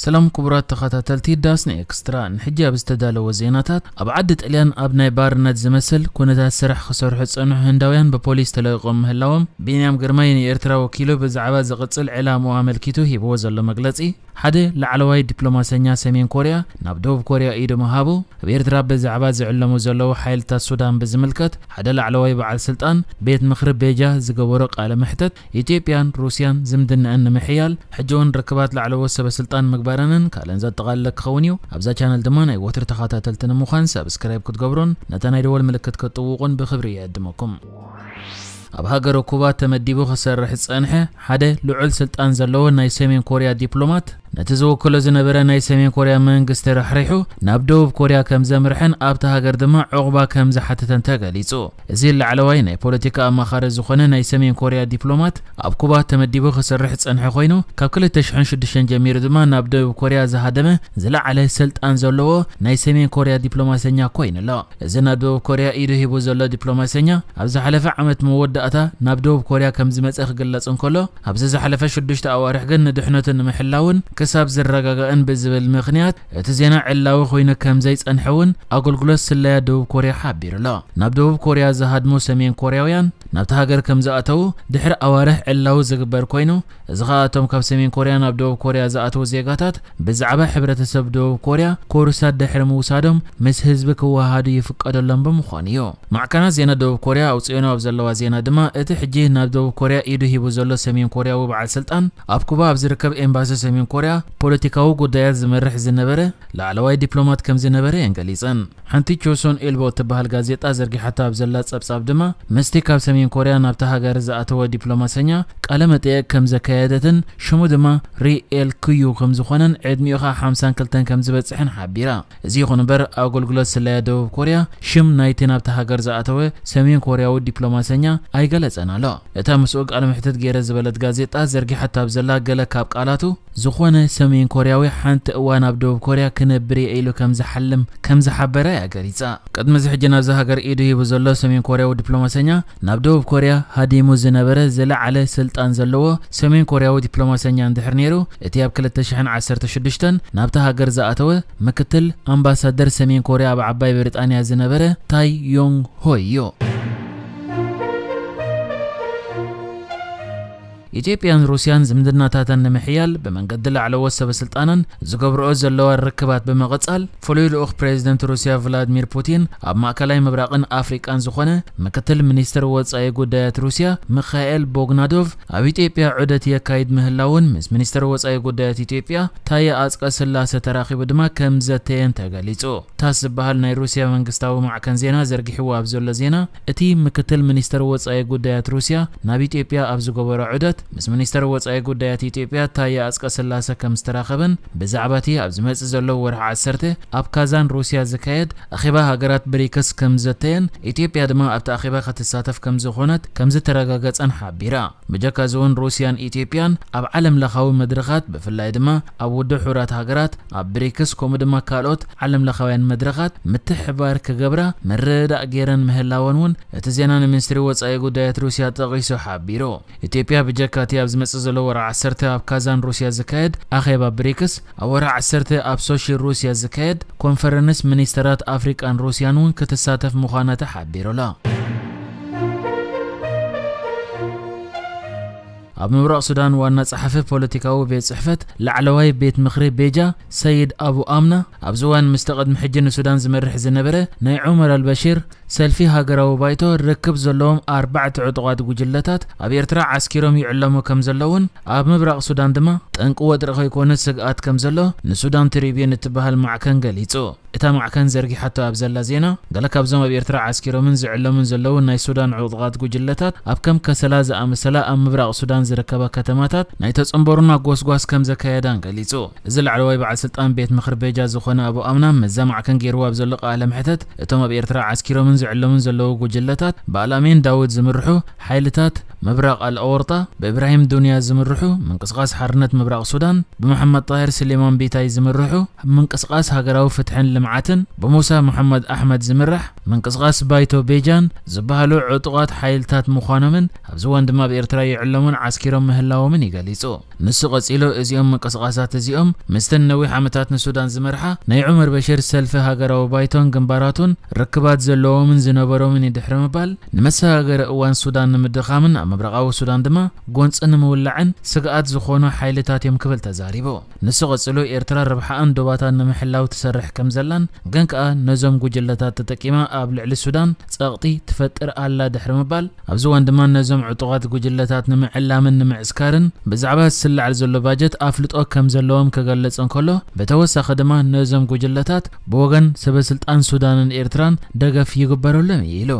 ሰላም ክቡራት ተኸታተልቲ ዳስና ኤክስትራ፣ ንሕጂ ኣብ ዝተዳለወ ዜናታት፣ ኣብ ዓዲ ጥልያን ኣብ ናይ ባርነት ዝመስል ኩነታት ስራሕ ክሰርሑ ዝጸንሑ ህንዳውያን ብፖሊስ ተለቂቖም ምህላዎም፣ ቢንያም ግርማይ ንኤርትራ ወኪሉ ብዛዕባ ዝቕጽል ዕላምኡ ኣመልኪቱ ሂብዎ ዘሎ መግለጺ፣ ሓደ ላዕለዋይ ዲፕሎማሰኛ ሰሜን ኮርያ ናብ ደቡብ ኮርያ ኢዱ ምሃቡ፣ ኣብ ኤርትራ ብዛዕባ ዝዕለሙ ዘለዉ ሓይልታት ሱዳን ብዝምልከት ሓደ ላዕለዋይ በዓል ስልጣን ቤት ምኽሪ ቤጃ ዝገበሮ ቃለ መሕተት፣ ኢትዮጵያን ሩስያን ዝምድነአን ንምሕያል ሕጂ እውን ርክባት ላዕለዎት ሰበ ስልጣን ምግባረንን ካልእን ዘጠቓለለ ክኸውን እዩ። ኣብዛ ቻነል ድማ ናይ ወትሪ ተኸታተልቲ ንምዃን ሳብስክራይብ ክትገብሩን ነታ ናይ ደወል ምልክት ክትጥውቑን ብኽብሪ ይዕድመኩም። ኣብ ሃገረ ኩባ ተመዲቡ ክሰርሕ ዝጸንሐ ሓደ ልዑል ስልጣን ዘለዎ ናይ ሰሜን ኮርያ ዲፕሎማት፣ ነቲ ዝውክሎ ዝነበረ ናይ ሰሜን ኮርያ መንግስቲ ራሕሪሑ ናብ ደቡብ ኮርያ ከም ዘምርሐን ኣብታ ሃገር ድማ ዕቑባ ከም ዝሓተተን ተገሊጹ። እዚ ላዕለዋይ ናይ ፖለቲካ ኣማኻሪ ዝኾነ ናይ ሰሜን ኮርያ ዲፕሎማት ኣብ ኩባ ተመዲቡ ክሰርሕ ዝጸንሐ ኮይኑ፣ ካብ ክልተ ሽሕን ሽዱሽተን ጀሚሩ ድማ ናብ ደቡብ ኮርያ ዝሃደመ ዝለዓለ ስልጣን ዘለዎ ናይ ሰሜን ኮርያ ዲፕሎማሰኛ ኮይኑ ኣሎ። እዚ ናብ ደቡብ ኮርያ ኢዱ ሂቡ ዘሎ ዲፕሎማሰኛ፣ ኣብ ዝሓለፈ ዓመት መወዳእታ ናብ ደቡብ ኮርያ ከም ዝመጸ ክግለጽ እንከሎ፣ ኣብዚ ዝሓለፈ ሽዱሽተ ኣዋርሕ ግን ንድሕነቱ ንምሕላውን ክሳብ ዝረጋጋእን ብዝብል ምኽንያት፣ እቲ ዜና ዕላዊ ኮይኑ ከም ዘይጸንሐ እውን ኣገልግሎት ስለያ ደቡብ ኮርያ ሓቢሩ ኣሎ። ናብ ደቡብ ኮርያ ዝሃድሙ ሰሜን ኮርያውያን ናብቲ ሃገር ከም ዝኣተዉ ድሕሪ ኣዋርሕ ዕላዊ ዝግበር ኮይኑ፣ እዚ ኸኣ እቶም ካብ ሰሜን ኮርያ ናብ ደቡብ ኮርያ ዝኣተዉ ዜጋታት ብዛዕባ ሕብረተሰብ ደቡብ ኮርያ ኮርሳት ድሕሪ ምውሳዶም ምስ ህዝቢ ክወሃሃዱ ይፍቀደሎም ብምዃኑ እዩ። ማዕከናት ዜና ደቡብ ኮርያ ኣውፅኦንኦ ኣብ ዘለዋ ዜና ድማ፣ እቲ ሕጂ ናብ ደቡብ ኮርያ ኢዱ ሂቡ ዘሎ ሰሜን ኮርያዊ በዓል ስልጣን፣ ኣብ ኩባ ኣብ ዝርከብ ኤምባሲ ሰሜን ኮርያ ፖለቲካዊ ጉዳያት ዝመርሕ ዝነበረ ላዕለዋይ ዲፕሎማት ከም ዝነበረ እየን ገሊፀን። ሓንቲ ቾሶን ኢልቦ እትበሃል ጋዜጣ ዘርጊሓታ ኣብ ዘላ ጸብጻብ ድማ፣ ምስቲ ካብ ሰሜን ኮርያ ናብታ ሃገር ዝኣተወ ዲፕሎማሰኛ ቃለ መጠየቅ ከም ዘካየደትን ሽሙ ድማ ሪ ኤል ክዩ ከም ዝኾነን ዕድሚኡ ኸኣ ሓምሳን ክልተን ከም ዝበጽሕን ሓቢራ። እዚ ይኹን እምበር፣ ኣገልግሎት ስለያ ደቡብ ኮርያ ሽም ናይቲ ናብታ ሃገር ዝኣተወ ሰሜን ኮርያዊ ዲፕሎማሰኛ ኣይገለጸን ኣሎ። እታ ምስኡ ቃለ መሕትት ገይረ ዝበለት ጋዜጣ ዘርጊሓታ ኣብ ዘላ ገለ ካብ ቃላቱ፣ ዝኾነ ሰሜን ኮርያዊ ሓንቲ እዋን ኣብ ደቡብ ኮርያ ክነብር እየ ኢሉ ከም ዝሓልም ከም ዝሓበረ እያ ገሊጻ። ቅድሚ እዚ ሕጂ ናብዛ ሃገር ኢዱ ሂቡ ዘሎ ሰሜን ኮርያዊ ዲፕሎማሰኛ፣ ናብ ደቡብ ኮርያ ሃዲሙ ዝነበረ ዝለዓለ ስልጣን ዘለዎ ሰሜን ኮርያዊ ዲፕሎማሰኛ እንድሕር ነይሩ፣ እቲ ኣብ ክልተ ሽሕን ዓሰርተ ሽዱሽተን ናብታ ሃገር ዝኣተወ ምክትል ኣምባሳደር ሰሜን ኮርያ ኣብ ዓባይ ብሪጣንያ ዝነበረ ታይ ዮንግ ሆ እዩ። ኢትዮጵያን ሩስያን ዝምድናታተን ንምሕያል ብመንገዲ ላዕለዎት ሰበ ስልጣነን ዝገብርኦ ዘለዋ ርክባት ብምቕጻል፣ ፍሉይ ልኡኽ ፕሬዚደንት ሩስያ ቭላድሚር ፑቲን ኣብ ማእከላይ ምብራቕን ኣፍሪቃን ዝኾነ ምክትል ሚኒስትር ወጻኢ ጉዳያት ሩስያ ሚኻኤል ቦግናዶቭ ኣብ ኢትዮጵያ ዑደት የካይድ ምህላውን ምስ ሚኒስትር ወጻኢ ጉዳያት ኢትዮጵያ ታየ ኣጽቀ ስላሰ ተራኺቡ ድማ ከም ዘተየን ተገሊጹ። ታስ ዝበሃል ናይ ሩስያ መንግስታዊ ማዕከን ዜና ዘርጊሕዎ ኣብ ዘሎ ዜና፣ እቲ ምክትል ሚኒስተር ወጻኢ ጉዳያት ሩስያ ናብ ኢትዮጵያ ኣብ ዝገበሮ ዑደት፣ ምስ ሚኒስተር ወጻኢ ጉዳያት ኢትዮጵያ ታየ ኣጽቀ ስላሰ ከም ዝተራኸበን፣ ብዛዕባ እቲ ኣብ ዝመጽእ ዘሎ ወርሒ ዓሰርተ ኣብ ካዛን ሩስያ ዝካየድ ኣኼባ ሃገራት ብሪክስ ከም ዘተየን፣ ኢትዮጵያ ድማ ኣብቲ ኣኼባ ክትሳተፍ ከም ዝኾነት ከም ዝተረጋገጸን ሓቢራ። ብጀካ እዚ እውን ሩስያን ኢትዮጵያን ኣብ ዓለም ለኻዊ መድረኻት፣ ብፍላይ ድማ ኣብ ውድብ ሕቡራት ሃገራት፣ ኣብ ብሪክስ፣ ከምኡ ድማ ካልኦት ዓለም ለኻውያን መድረኻት ምትሕብባር ክገብራ ምርድዳእ ገይረን ምህላወን እውን እቲ ዜና ንሚኒስትሪ ወጻኢ ጉዳያት ሩስያ ጠቒሱ ሓቢሩ። ኢትዮጵያ ብጀካ እቲ ኣብ ዝመጽእ ዘሎ ወርሒ ዓሰርተ ኣብ ካዛን ሩስያ ዝካየድ ኣኼባ ብሪክስ፣ ኣብ ወርሒ ዓሰርተ ኣብ ሶሺ ሩስያ ዝካየድ ኮንፈረንስ ሚኒስተራት ኣፍሪቃን ሩስያን እውን ክትሳተፍ ምዃና ተሓቢሩ ኣሎ። ኣብ ምብራቕ ሱዳን ዋና ጸሓፊ ፖለቲካዊ ቤት ጽሕፈት ላዕለዋይ ቤት ምኽሪ ቤጃ ሰይድ ኣቡ ኣምና፣ ኣብዚ እዋን ምስቲ ቅድሚ ሕጂ ንሱዳን ዝመርሕ ዝነበረ ናይ ዑመር ኣልበሺር ሰልፊ ሃገራዊ ባይቶ ርክብ ዘለዎም ኣርባዕተ ዕጡቓት ጉጅለታት ኣብ ኤርትራ ዓስኪሮም ይዕለሙ ከም ዘለውን ኣብ ምብራቕ ሱዳን ድማ ጠንቂ ወጥሪ ከይኮነ ስግኣት ከም ዘሎ ንሱዳን ትሪቢዩን እትበሃል ማዕከን ገሊጹ። እታ ማዕከን ዘርጊሓቶ ኣብ ዘላ ዜና፣ ገለ ካብዞም ኣብ ኤርትራ ዓስኪሮምን ዝዕለሙን ዘለዉ ናይ ሱዳን ዕጡቓት ጉጅለታት ኣብ ከም ከሰላ ዝኣመሰላ ኣብ ምብራቕ ሱዳን ዝርከባ ከተማታት ናይ ተጸንበሩና ጎስጓስ ከም ዘካየዳን ገሊጹ። እዚ ላዕለዋይ በዓል ስልጣን ቤት ምኽሪ ቤጃ ዝኾነ ኣቡ ኣምና ምስዛ ማዕከን ገይርዎ ኣብ ዘሎ ቃለ መሕተት፣ እቶም ኣብ ኤርትራ ዓስኪሮምን ዝዕለሙን ዘለዉ ጉጅለታት ብኣልኣሚን ዳውድ ዝምርሑ ሓይልታት ምብራቕ ኣልኣወርጣ፣ ብእብራሂም ዱንያ ዝምርሑ ምንቅስቓስ ሓርነት ምብራቕ ሱዳን፣ ብመሓመድ ጣሂር ስሌማን ቢታይ ዝምርሑ ምንቅስቓስ ሃገራዊ ፍትሕን ልምዓትን፣ ብሙሳ መሓመድ ኣሕመድ ዝምራሕ ምንቅስቓስ ባይቶ ቤጃን ዝበሃሉ ዕጡቓት ሓይልታት ምዃኖምን፣ ኣብዚ እዋን ድማ ኣብ ኤርትራ ይዕለሙን ዓስ ዘኪሮም ምህላዎምን እዩ ገሊጹ። ንሱ ቀጺሉ፣ እዚኦም ምንቅስቓሳት እዚኦም ምስተን ነዊሕ ዓመታት ንሱዳን ዝመርሓ ናይ ዑመር በሽር ሰልፊ ሃገራዊ ባይቶን ግንባራቱን ርክባት ዘለዎምን ዝነበሮምን እዩ ድሕሪ ምባል፣ ንመሰጋገሪ እዋን ሱዳን ንምድኻምን ኣብ ምብራቓዊ ሱዳን ድማ ጎንጺ ንምውላዕን ስግኣት ዝኾኑ ሓይልታት እዮም ክብል ተዛሪቡ። ንሱ ቀጺሉ፣ ኤርትራ ረብሓኣን ዶባታን ንምሕላው ትሰርሕ ከም ዘላን ግን ከኣ ነዞም ጉጅለታት ተጠቂማ ኣብ ልዕሊ ሱዳን ጸቕጢ ትፈጥር ኣላ ድሕሪ ምባል፣ ኣብዚ እዋን ድማ ነዞም ዕጡቓት ጉጅለታት ንምዕላምን ንምዕስካርን ብዛዕባ ዝስላዕ ዘሎ ባጀት ኣፍልጦ ከም ዘለዎም ክገልጽ እንከሎ፣ ብተወሳኺ ድማ ነዞም ጉጅለታት ብወገን ሰበስልጣን ሱዳንን ኤርትራን ደገፍ ይግበረሎም እዩ ኢሉ።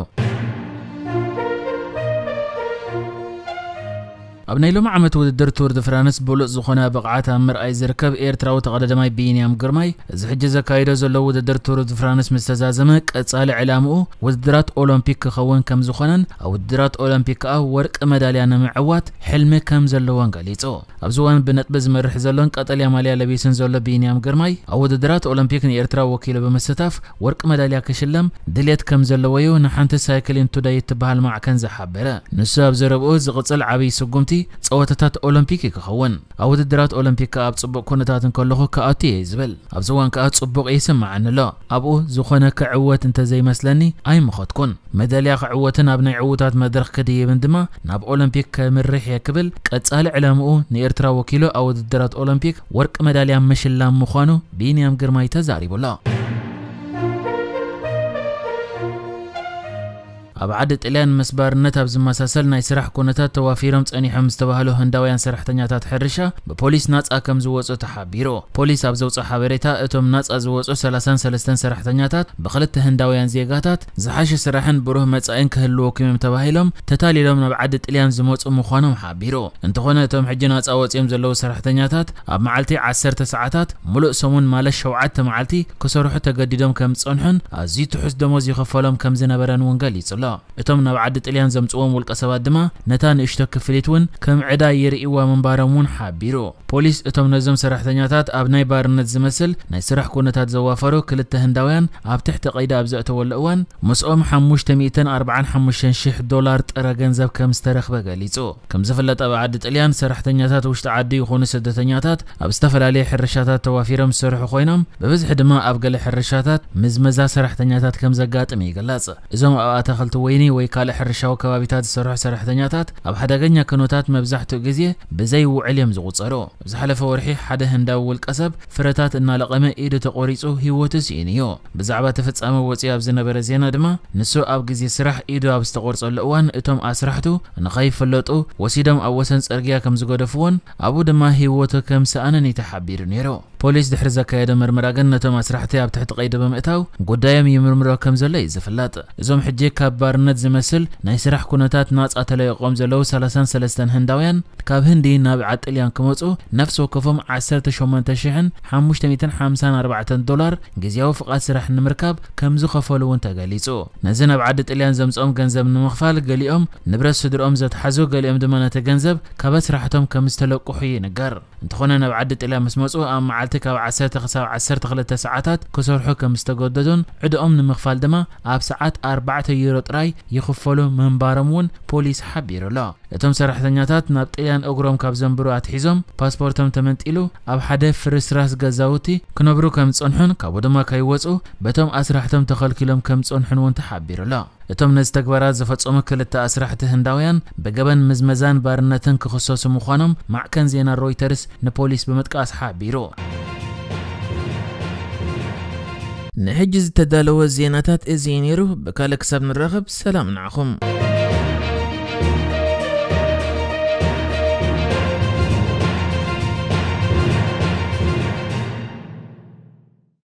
ኣብ ናይ ሎሚ ዓመት ውድድር ቱር ድ ፍራንስ ብሉጽ ዝኾነ ብቕዓት ኣብ ምርኣይ ዝርከብ ኤርትራዊ ተቐዳዳማይ ቢንያም ግርማይ፣ እዚ ሕጂ ዘካይዶ ዘሎ ውድድር ቱር ድ ፍራንስ ምስ ተዛዘመ፣ ቀጻሊ ዕላምኡ ውድድራት ኦሎምፒክ ክኸውን ከም ዝኾነን፣ ኣብ ውድድራት ኦሎምፒክ ከኣ ወርቂ መዳልያ ንምዕዋት ሕልሚ ከም ዘለዎን ገሊጹ። ኣብዚ እዋን ብነጥቢ ዝመርሕ ዘሎን ቀጠልያ ማልያ ለቢሱን ዘሎ ቢንያም ግርማይ፣ ኣብ ውድድራት ኦሎምፒክ ንኤርትራ ወኪሉ ብምስታፍ ወርቂ መዳልያ ክሽለም ድሌት ከም ዘለዎ'ዩ ንሓንቲ ሳይክሊን ቱደይ እትበሃል ማዕከን ዝሓበረ። ንሱ ኣብ ዘረብኡ፣ ዝቕጽል ዓብዪ ስጉምቲ ጸወታታት ኦሎምፒክ እዩ ክኸውን። ኣብ ውድድራት ኦሎምፒክ ኣብ ጽቡቕ ኩነታት እንከለኹ ክኣቱ እየ ዝብል። ኣብዚ እዋን ከኣ ጽቡቕ ይስምዓኒ ኣሎ። ኣብኡ ዝኾነ ክዕወት እንተዘይመስለኒ ኣይምኸድኩን። መዳልያ ክዕወትን ኣብ ናይ ዕዉታት መድረኽ ክድይብን ድማ ናብ ኦሎምፒክ ከምርሕ እየ ክብል ቀጻሊ ዕላምኡ ንኤርትራ ወኪሉ ኣብ ውድድራት ኦሎምፒክ ወርቂ መዳልያ ምሽላም ምዃኑ ቢንያም ግርማይ ተዛሪቡ ኣሎ። ኣብ ዓዲ ጥልያን ምስ ባርነት ኣብ ዝመሳሰል ናይ ስራሕ ኩነታት ተዋፊሮም ጸኒሖም ዝተባህሉ ህንዳውያን ሰራሕተኛታት ሕርሻ ብፖሊስ ናጻ ከም ዝወጹ ተሓቢሩ። ፖሊስ ኣብ ዘውጽኦ ሓበሬታ፣ እቶም ናጻ ዝወጹ ሰላሳን ሰለስተን ሰራሕተኛታት ብክልተ ህንዳውያን ዜጋታት ዝሓሸ ስራሕን ብሩህ መጻኢን ክህልወኩም እዮም ተባሂሎም ተታሊሎም ናብ ዓዲ ጥልያን ዝመጹ ምዃኖም ሓቢሩ። እንተኾነ፣ እቶም ሕጂ ናጻ ወጺኦም ዘለዉ ሰራሕተኛታት ኣብ መዓልቲ ዓሰርተ ሰዓታት፣ ሙሉእ ሰሙን ማለት ሸውዓተ መዓልቲ ክሰርሑ ተገዲዶም ከም ዝጸንሑን ኣዝዩ ትሑት ደሞዝ ይኽፈሎም ከም ዝነበረን እውን ገሊጹ ኣሎ። እቶም ናብ ዓዲ ጥልያን ዘምጽዎም ውልቀ ሰባት ድማ ነታ ንእሽቶ ክፍሊት እውን ከም ዕዳ ይርእይዋ ምንባሮም እውን ሓቢሩ። ፖሊስ እቶም ነዞም ሰራሕተኛታት ኣብ ናይ ባርነት ዝመስል ናይ ስራሕ ኩነታት ዘዋፈሩ ክልተ ህንዳውያን ኣብ ትሕቲ ቀይዲ ኣብ ዘእተወሉ እዋን ምስኦም ሓሙሽተ ሚእትን ኣርባዓን ሓሙሽተን ሽሕ ዶላር ጥረ ገንዘብ ከም ዝተረኽበ ገሊጹ። ከም ዝፍለጥ ኣብ ዓዲ ጥልያን ሰራሕተኛታት ውሽጢ ዓዲ ይኹኑ ስደተኛታት ኣብ ዝተፈላለየ ሕርሻታት ተዋፊሮም ዝሰርሑ ኮይኖም ብብዝሒ ድማ ኣብ ገለ ሕርሻታት ምዝመዛ ሰራሕተኛታት ከም ዘጋጥም ይግለጽ። እዞም ኣብ ኣታኽልቲ ወይኒ ወይ ካልእ ሕርሻዊ ከባቢታት ዝሰርሑ ሰራሕተኛታት ኣብ ሓደገኛ ኩነታት መብዛሕትኡ ግዜ ብዘይ ውዕል እዮም ዝቑጸሩ። ኣብ ዝሓለፈ ወርሒ ሓደ ህንዳዊ ውልቀ ሰብ ፍረታት እናለቐመ ኢዱ ተቖሪጹ ህይወቱ ስኢኑ እዩ። ብዛዕባ እቲ ፍጻመ ወጺኡ ኣብ ዝነበረ ዜና ድማ ንሱ ኣብ ግዜ ስራሕ ኢዱ ኣብ ዝተቖርጸሉ እዋን እቶም ኣስራሕቱ ንኸይፍለጡ ወሲዶም ኣብ ወሰን ጽርግያ ከም ዝገደፍዎን ኣብኡ ድማ ህይወቱ ከም ሰኣነን እዩ ተሓቢሩ ነይሩ። ፖሊስ ድሕሪ ዘካየዶ ምርመራ ግን ነቶም ኣስራሕቲ ኣብ ትሕቲ ቀይዲ ብምእታው ጉዳዮም ይምርምሮ ከም ዘሎ እዩ ዝፍለጥ። እዞም ሕጂ ካብ ባርነት ዝመስል ናይ ስራሕ ኩነታት ናጻ ተለቂቖም ዘለዉ ሰላሳን ሰለስተን ህንዳውያን ካብ ህንዲ ናብ ዓጥልያን ክመጹ ነፍሲ ወከፎም ዓሰርተ ሸሞንተ ሽሕን ሓሙሽተ ሚእትን ሓምሳን ኣርባዕተን ዶላር ግዝያዊ ፍቓድ ስራሕ ንምርካብ ከም ዝኸፈሉ እውን ተገሊጹ። ነዚ ናብ ዓዲ ጥልያን ዘምጽኦም ገንዘብ ንምኽፋል ገሊኦም ንብረት ስድርኦም ዘትሓዙ፣ ገሊኦም ድማ ነቲ ገንዘብ ካብ ኣስራሕቶም ከም ዝተለቅሑ ይንገር። እንተኾነ ናብ ዓዲ ጥልያን ምስ መጹ ኣብ መዓልቲ ካብ ዓሰርተ ክሳብ ዓሰርተ ክልተ ሰዓታት ክሰርሑ ከም ዝተገደዱን ዕድኦም ንምኽፋል ድማ ኣብ ሰዓት ኣርባዕተ ዩሮ ጥራይ ይኽፈሉ ምንባሮም እውን ፖሊስ ሓቢሩ ኣሎ። እቶም ሰራሕተኛታት ናብ ጥልያን እግሮም ካብ ዘንብሩ ኣትሒዞም ፓስፖርቶም ተመንጢሉ ኣብ ሓደ ፍርስራስ ገዛውቲ ክነብሩ ከም ዝጸንሑን ካብኡ ድማ ከይወጹ በቶም ኣስራሕቶም ተኸልኪሎም ከም ዝጸንሑን እውን ተሓቢሩ ኣሎ። እቶም ነዚ ተግባራት ዝፈጸሙ ክልተ ኣስራሕቲ ህንዳውያን ብገበን ምዝመዛን ባርነትን ክኽሰሱ ምዃኖም ማዕከን ዜና ሮይተርስ ንፖሊስ ብምጥቃስ ሓቢሩ። ንሕጂ ዝተዳለወ ዜናታት እዚ እዩ ነይሩ። ብካልእ ክሳብ ንራኸብ ሰላም ንዓኹም።